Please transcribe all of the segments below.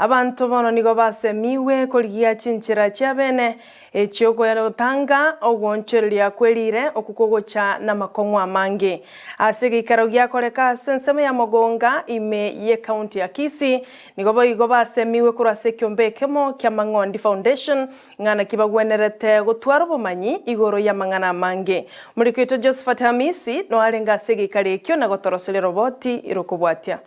Abanto bono nigo basemigwe korigia chinchera chiabene echi'ogotanga ogwonchoreria kwe riire okwo kogocha namakong'u amange. Ase egeikaro giakoreka ase ensemo ya Mogonga ime y'ecounty ya Kisii, nigo boigo basemigwe korwa ase ekiombe ekemo kia Mang'ondi Foundation ng'a naki bagwenerete gotwara obomanyi igoro y'amang'ana amange. Omoriki oito Josephat Hamisi noarenge ase egeikaro ekio na gotoroseria roboti rokobwatia.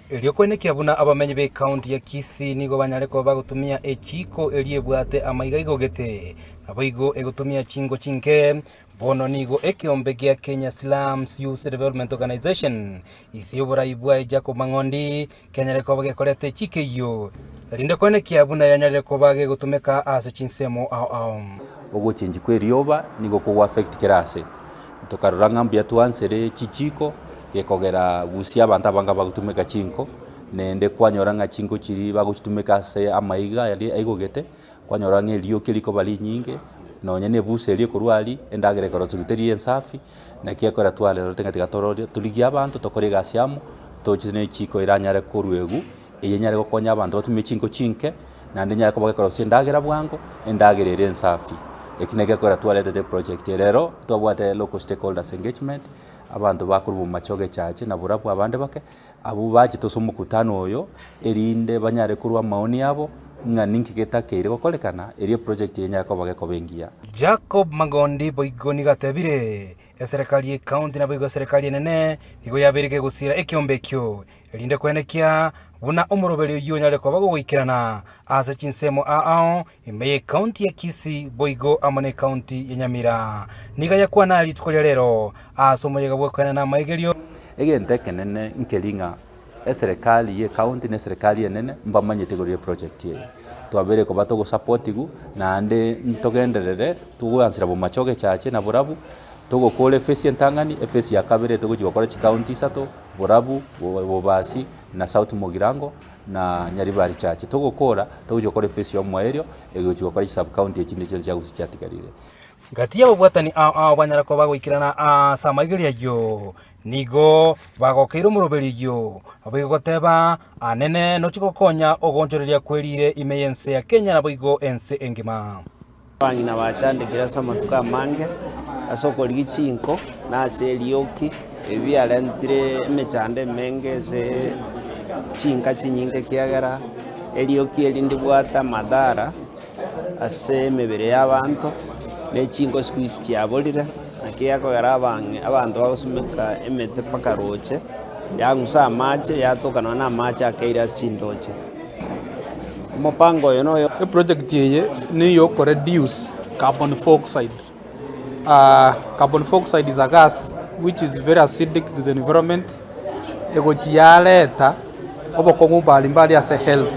Erio koenekia buna abamenyi b'ecounty ya Kisii nigo banyare koba bagotumia echiiko eria ebwate amaiga igogete, naboigo egotumia chingo chinke. Bono nigo ekeombe gia Kenya Slums Youth Development Organization ise y'oborai bwaye Jacob Mang'ondi kenyare koba gekoreta echiiko eyio, erinde koenekia buna yanyarire koba gegotumeka ase chinsemo ao ao. Ogochengi kw'erioba nigo kogoaffect kera ase. Tokarora ng'a mbuya twansere chichiko, gekogera gusii abanto abange abagotumeka chinko, naende kwanyora ng'a chinko chiria bagochitumeka ase amaiga aria aigogete, kwanyora ng'a erioki rikoba rinyinge, nonye na ebusa eria ekorwa aria, endagera ekorosiwa teri ensafi, naki ekero twarorete ng'a tiga torore torigie abanto tokore egasi amo, toche na echiko eranyare koruegwa, eye enyare gokonya abanto batumie chinko chinke, naende enyare koba gekorosia endagera bwango, endagera ere ensafi. Eki nakio gekogera twaretete eproject eye. Rero, twabwate local stakeholders engagement, abanto bakorwa bomachoge echache na barabwo abande bake, abwo bachete ase omokutano oyo, erinde banyare korwa amaoni abo, ng'a ninki getakeire gokorekana, erio eproject eye enyare koba gekoba engiya. Jacob Magondi boigo nigo atebire, Eserekari ye county naboigo eserekari enene nigo yabeire kegosiira ekeombe ekio, erinde koenekia buna omoroberi oyio onyare koba gogoikerana ase chinsemo ao ao ime y'ecounty ya Kisii boigo amo n'ecounty ya Nyamira. Nigo ayakwana rituko ria rero ase omoyega bw'okoenana amaigerio. Egento ekenene nkeri ng'a eserekari ye county na eserekari enene mbamanyete igoro ye project eye. Twabeire koba togosapotigwa naende ntogenderere togoansera bomachoge echache na borabu, togokora ephase entang'ani, ephase ya kabere togochi gokora chicounty isato, Borabu, Bobasi na South Mugirango na Nyaribari Chache. Togokora togochi gokora ephase ya omoerio egochi gokora chisub county echinde chionsi chia gusii chiatigarire. Gati y'ababwatani ao ao banyare koba goikerana ase amaigerio ayio, nigo bagokeire omoroberi oyio, naboigo goteba, Anene nochie gokonya ogoonchoreria kwe riire ime y'ense ya Kenya naboigo ense engima. Abang'ina bachandekire ase amatuko amange ase okorigia chinko na ase erioki, ebi biarentire emechando emenge ase chinka chinyinge ekiagera erioki eri ndibwate amadhara ase emebere y'abanto, ne chinko siku hizi chiaborire, naki gekogera abang'e abanto bagosimeka emete mpaka roche, yang'usa amache yatoka nonya na amache akeire ase chindoche. Omopango oyo noyo. Eproject eye niyo okoreduce carbon foxide. Carbon foxide is a gas which is very acidic to the environment, egochi yareta obokong'u mbari mbari ase health.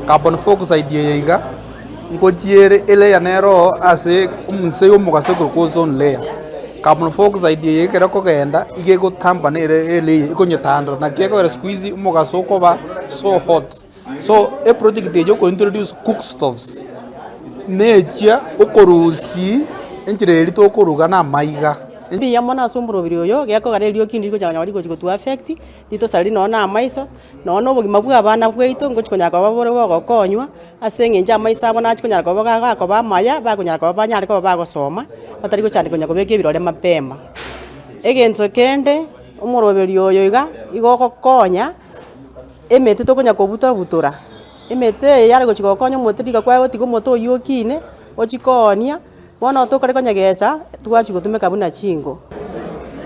Carbon foxide eye iga, ngochi ere elayer nere oo ase omonse ya omogaso ekorokwa ozone layer. Carbon foxide eye ekero ekogenda, iga egotamba nere elayer ekonyetandora naki ekogera siku hizi omogaso okoba so hot. So eproject eye oko introduce cook stoves, nechia okorusia enchera eria tokoruga na amaiga. Mbuya mono ase omoroberi oyo, gekogera erioki ndiri gocha konyora rigochi gotu affect, ritosareri nonye na amaiso, nonye na obogima bwa abana bwaito ngochi konyara koba bore bogokonywa, ase eng'encho amaiso abo nachi konyara koba ga gakoba amaya, bakonyara koba banyare koba bagosoma, batari gochandeka konya kobeka ebirore mapema. Egento kende, omoroberi oyo iga, igo ogokonya. Emete tokonya kobuta-butora, emete eye yare gochia gokonya omote riga kwaye gotiga omote oywo okine, ochie koonia, bono tokore konyegecha, twachia gotumeka buna chinko.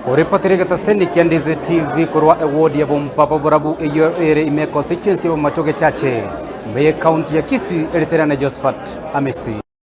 Oripotire egetaseni kia Ndizi TV korwa eward ya Bompapa Borabu eyio ere ime constituency ya Bomachoge Chache, ime ye county ya Kisii, eritere na Josephat Hamisi.